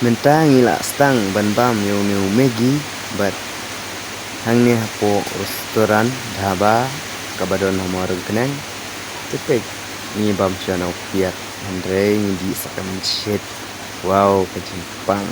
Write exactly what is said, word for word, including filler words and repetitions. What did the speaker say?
Mynta ngi la sdang ban bam ïa une u Maggi bad hangne hapoh restaurant, dhaba kaba don ha Mawryngkneng. Te peit, ngi bam shuwa na u piat, hynrei ngi dih sa ka mynshet. Wow, ka jingpang.